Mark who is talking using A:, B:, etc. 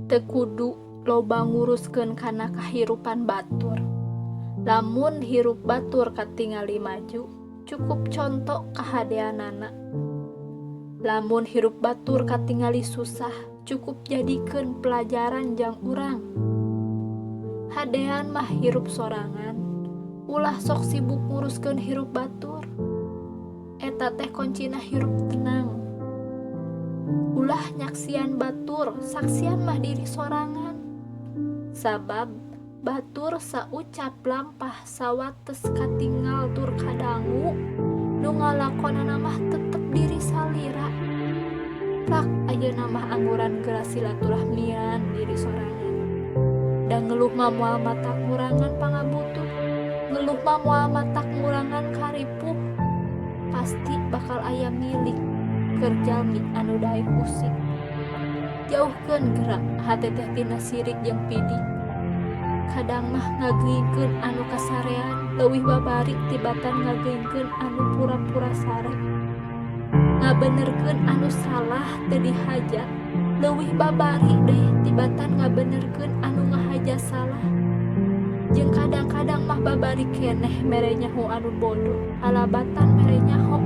A: Teu kudu loba nguruskeun kana kahirupan batur. Lamun hirup batur katingali maju, cukup conto kahadeanana. Lamun hirup batur katingali susah, cukup jadikeun pelajaran jang urang. Hadean mah hirup sorangan, ulah sok sibuk nguruskeun hirup batur. Eta teh kuncina hirup tenang. Ulah nyaksian batur, saksian mah diri sorangan. Sabab batur saucap lampah sawates katingal tur kadangu, nu ngalakonana mah tetep diri salira. Plak ayeuna mah angguran geura silaturahmian diri sorangan. Da ngeluh mah moal matak ngurangan pangabutuh, ngeluh mah moal matak ngurangan karipuh. Pasti bakal aya milik keur jalmi anu daek usik. Jauhkeun geura hate teh tina sirik jeung pidik. Kadang mah ngageuingkeun anu kasarean leuwih babari tibatan ngageuingkeun anu pura-pura sare. Ngabenerkeun anu salah teu dihaja leuwih babari deui tibatan ngabenerkeun anu ngahaja salah. Jeung kadang-kadang mah babari keneh mere nyaho anu bodoh kalabatan mere nyaho.